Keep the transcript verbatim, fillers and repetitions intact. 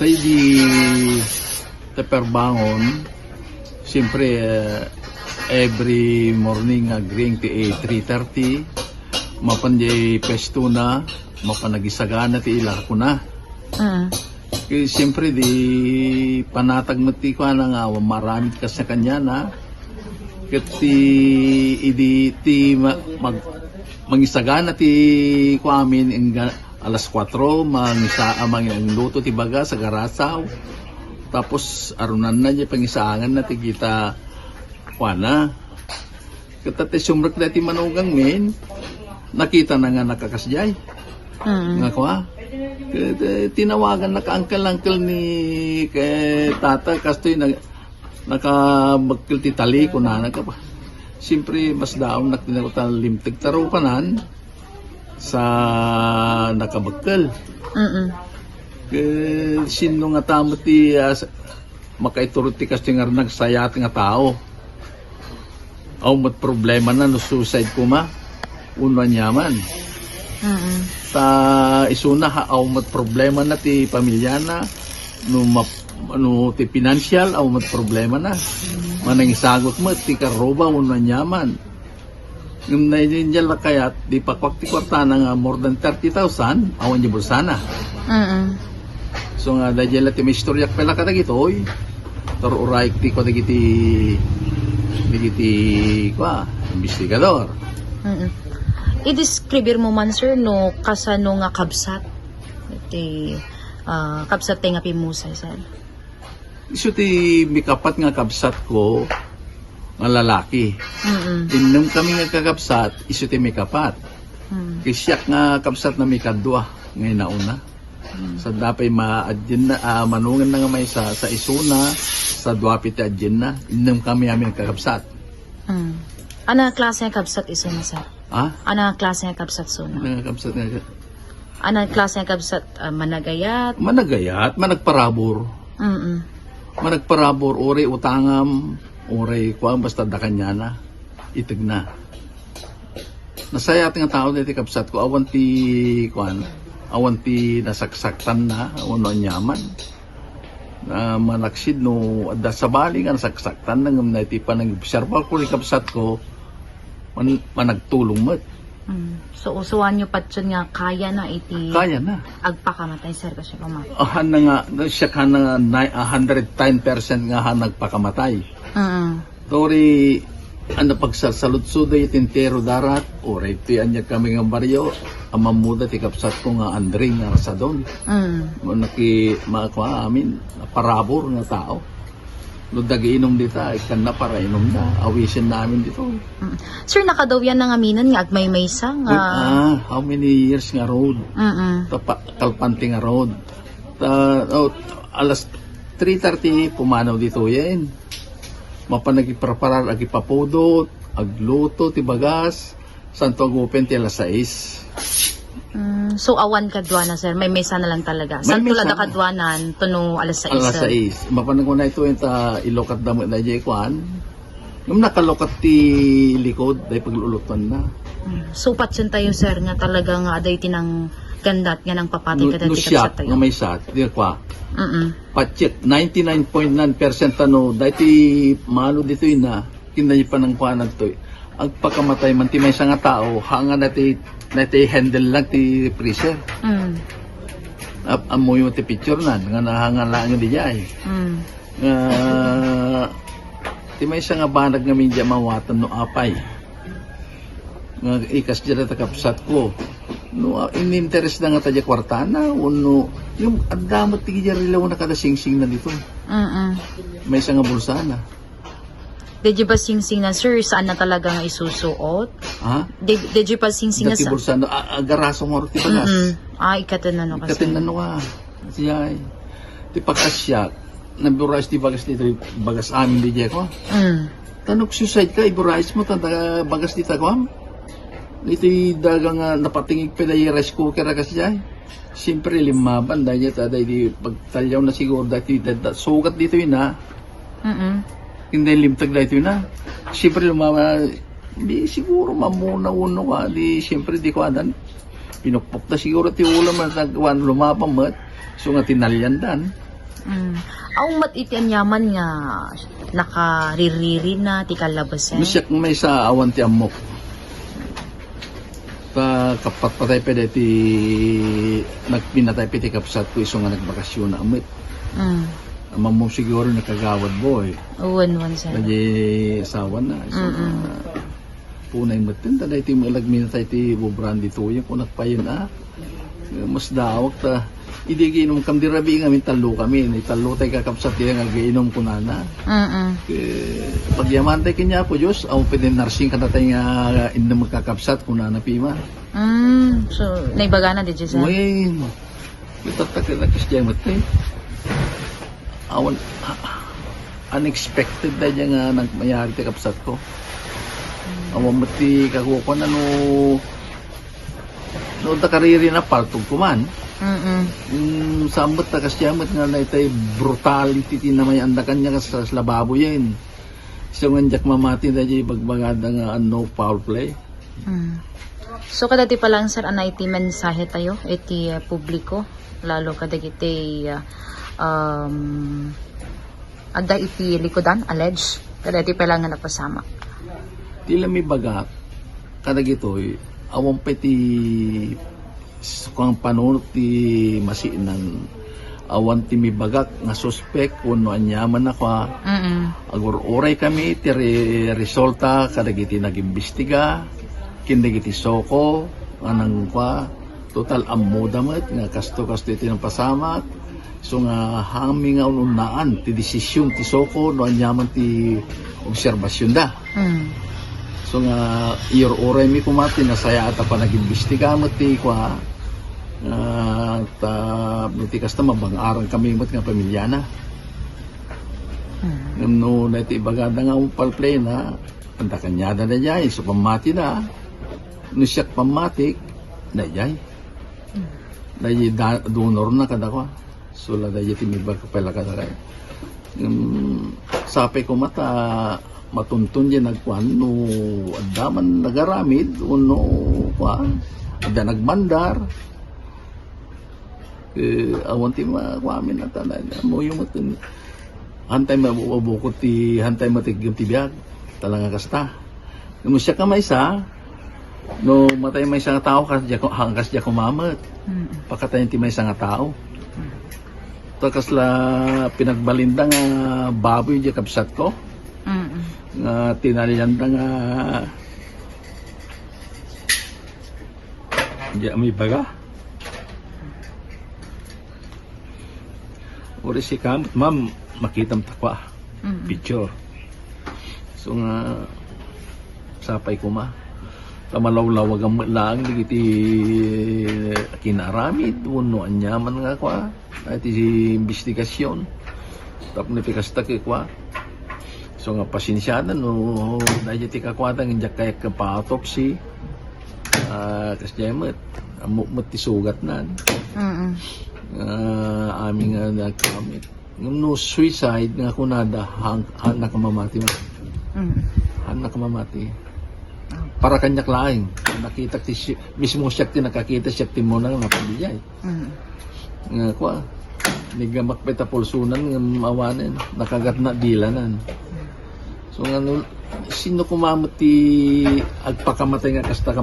Ay di taperbangon, siyempre, eh, every morning agring ti three thirty, mapan di pwesto na, mapan nagisagana ti ilako na. Mm. Eh, siyempre, di panatag met ti kuana nga maramid kas na kanya na. Ket ti, idi ti ma-, mag-, mangisagana ti kuamin, ingga-, alas kuatro, mangisa-, ah, mangluto ti bagas, agarasaw. Tapos, arunanna, di pangisaanganna ti kita, kuana. Ket ti sumrek daytoy manugangmin, nakitana nga nakakasdiay. Mm. Nga kua. Ket, eh, tinawaganna ka uncle, uncle ni, kay tata, kastoy na, nakabekkel ti tali, kunana ka pa. Siyempre, mas daawnak ti nakutan limteg ta rupanan sa nakabekkel. Mm. Ket sino nga tama ti, ah, sa-, makaiturot ti kastoy nga nagsayat nga tao? Aw met problema na no suicide koma, wenno aniaman. Mm. Ta isuna, ha, aw met problema na ti pamilyana, no map-, no ti pinansyal, aw met problema na. Manangisagut met ti karruba wenno aniaman. Ngem daydiay a kayat, di pakuak ti kuartana nga more than thirty thousand, awan di bulsana. Mm. So nga, daydiay la ti maistoryak pay la kadagitoy, ta ur-urayek ti kua dagiti, dagiti kua, investigador. Mm. Ideskribir mo man, sir, no kasano nga kabsat ti, ah, kabsat ti nga pimusay, sir? Isu ti mikapat nga kabsat ko nga lalaki. Mm-mm. Innem kami nga kakabsat, isu ti mikapat. Mm. Ket siak nga kabsat na mikadua nga inauna. Mm. Sa dapay maadyenna, ah, manungan na nga maysa, sa isuna, sa dua pay ti adyenna. Innem kami amin kakabsat. Mm. Ano klase nga kabsat isuna, sir? Ha? Ano klase nga kabsat isuna? Ano nga kabsat nga Ano klase nga kabsat? Ah, managayat? Managayat, managparabur. Mm-mm. Managparabur, uray utangam, uray kuan, basta da kaniana, itegna. Nasayat nga tao daytoy kabsat ko, awan ti, kuan, awan ti nasaksaktan na, awan no aniaman. Na manaksid no adda sabali nga nasaksaktan na, ngem na iti panag-obserba ko ni kabsat ko, man-, managtulong met. Mm. So, usuan nyo patyon nga kaya na iti Kaya na. agpakamatay, sir, kasi kung ma- Ahan na nga, no, siya ka na nga ni-, a hundred ten percent nga han nagpakamatay. Mm. Tori, ano, pagsasaludsuday iti entero darat, uray ti anya kami nga baryo, amammuda ti kabsat ko nga Andre nga Rasadon. Mm. Mo naki-, ma-, kua amin, parabur nga tao. No, dagiinom dita, ikkanna para inumna. Awisen namin dito. Mm. Sir, nakadawyan na nga minen nga agmaymaysa nga Uy, ah, how many years nga road? Mm-mm. Tapa-, kalpante nga road. Ta-, oh, alas three thirty, pumanaw dito yan. Mapan nagpreparar, agipapudot, agluto, ti bagas. Santo agupen ti alas sais. Mm, so, awan kadua na, sir? Maymaysa na lang talaga? Santo la Maymaysa na. Kaduanan, tuno alas sais, Alas sir? sais. Mapan ko na ito, yung ta-, ilukat damo na dyan, kuan. Yung nakalukat ti likod, dahil paglulutuan na. Mm. So, patyon tayo, sir, nga talaga nga aday tinang gandat nga nang papatay No, ka dati no siya, kabsat tayo. nga may sat, di kwa. Mm-mm. Patsik, ninety-nine point nine percent ano, dahil ti mano dito yun na, kinay panangkuanan to. Agpakamatay man ti maysa nga tao, hanga na ti, na ti handle lang ti freezer. Mm. Ap-, amoy mo ti picture na, nga nahanga lang di jay. Mm. Nga, ti maysa nga banag nga media mawatan no apay. Nga ikas dyan ta kapsat ko. No, ah, in-interest na nga tadia kwartana, uno, yung adda mo ti jay rilaw na kada singsing na dito. Mm-mm. Maysa nga bulsa na. Did you ba singsing na, sir? Saan na talaga nga isusuot? Ha? Did, did you ba singsing na Dati sa bulsa na, a-, agaraso nga ti bagas. Mm-mm. Ah, ikatin na no kasi. Ikatin na no ka. Kasi ay, ti pakasyak, naburais ti bagas dito, bagas amin di ko. Mm. Tanok suicide ka, iburais mo, tanda bagas dito ko. Iti daga nga napatingig pala yung rice cooker a kasi ay. Siyempre, limaban, dahil niya, tada, di pagtalyaw na siguro, dati, da-, da-, sugat dito yun, ha? Mm-mm. Hindi limtag na ito na. Siyempre, lumama, di siguro mamuna uno ka, di siyempre, di ko adan. Pinukpok na siguro ti ulam na tagwan, lumapa met. So nga, tinalyan dan. Mm. Awan met iti aniaman nga nakariririna ti kallabasen? No siak maysa, awan ti ammok. Ta kapatpatay pay daytoy, nagpinatay pay ti kabsatko isu nga nagbakasyon na met. Mm. Ammom siguro nakagawad boy. Wen, wen, sir. Daydi asawana, isu nga Mm-mm. punay metten, ta daytoy met la minatay ti Brandy Tuyok, kunak payen a. Mas dawak ta. Idi agiinumkami, di rabii ngamin, tallokami. Ni tallo tay kakabsat, di nga agiinum, kunana. Mm-mm. Eh, pagyamantay ken Apo Dios, awan pay ti nursing kadatayo nga innem kakabsat, kunana pay man. Mm, so, naibagana di Giselle? Wen, itatta ket nakasdiay met, eh. Awan, ah, unexpected daydi nga nagmayari ti kabsatko. Awan met ti kakukuan, ano, no, ta kariri na paltog ko man. Mm-mm. Mm, saan met ta kasdiay met nga daytay brutality ti namayanda kaniak kas, kas lababo yen. Isu nga diak mamati daydi bagbagada nga, ano, foul play. Mm. So, kadagiti pay laeng, sir, ania iti mensahe tayo iti, uh, publiko, lalo kadagiti, uh, um, adda iti likudan, alleged, kadagiti pay laeng nga napasamak. Ti la mibagak kadagitoy, awan pay ti s-, kung panunot ti masinan, awan ti mibagak nga suspek wenno aniaman a kua. Mm-mm. Agur-uray kami ti re-, resulta kadagiti nagimbestiga ken dagiti SOCO nga nangkua. Total, ammoda met nga kasto, kasto iti napasamak. So nga, haanmi nga un-unnaan ti desisyon ti SOCO no aniaman ti obserbasyonda. Mm. So nga, iur-uraymi koma ti nasayaat a panagimbestiga met ti kua, ah, ta, no ti kasta, mabang-aran kami met nga pamilyana. Mm. Ngem no daytoy ibagada nga foul play na, anta kaniada daydiay, so pammatida. No siak pammatik, daydiay. Mm. Daydiay da-, donor na kadakua. So, la daydiay ti mibagak pay la kadakay. Ngem, sapay koma ta matunton diay nagkuan no adda man nagaramid wenno kua, adda nagmandar. Eh, awan ti ma-, kuamin a ta na, na, muyo met. Hantay mabukod ti, hantay matiggem ti biag. Talaga kasta. No siak a maysa, no matay maysa nga tao, kas diak, kas diak umamet. Mm. Pakatayen ti maysa nga tao. Mm. Ta kasla pinagbalinda nga baboy diay kabsatko. Mm. Nga tinalianda nga diak maibaga. Uri sika, ma'am, makitam ta kua. Mm. Picture. So nga, sapay koma. Ta malawlawagan met laeng dagiti kinaaramid, wenno aniaman nga kua, ay ti imbestigasyon. Tapno ti kasta ket kua. So nga, pasensianan no daydiay ti kakuada nga diak kayat nga pa-autopsy. Ah, kasdiay met. Ammok met ti sugatnan. Mm. Ah, amin nga nagkamit. Ngem no suicide nga kunada, han-, hannak a mamati man. Mm. Hannak a mamati. Ah. Para kaniak laeng. Nakitak ti si-, mismo siak ti nakakita, siak ti muna nga napadiay. Mm. Nga kua, nigamak pay ta pulsonan ngem awanen, nakagatna dilanan. So, nga no, sino koma met ti agpakamatay nga kasta ka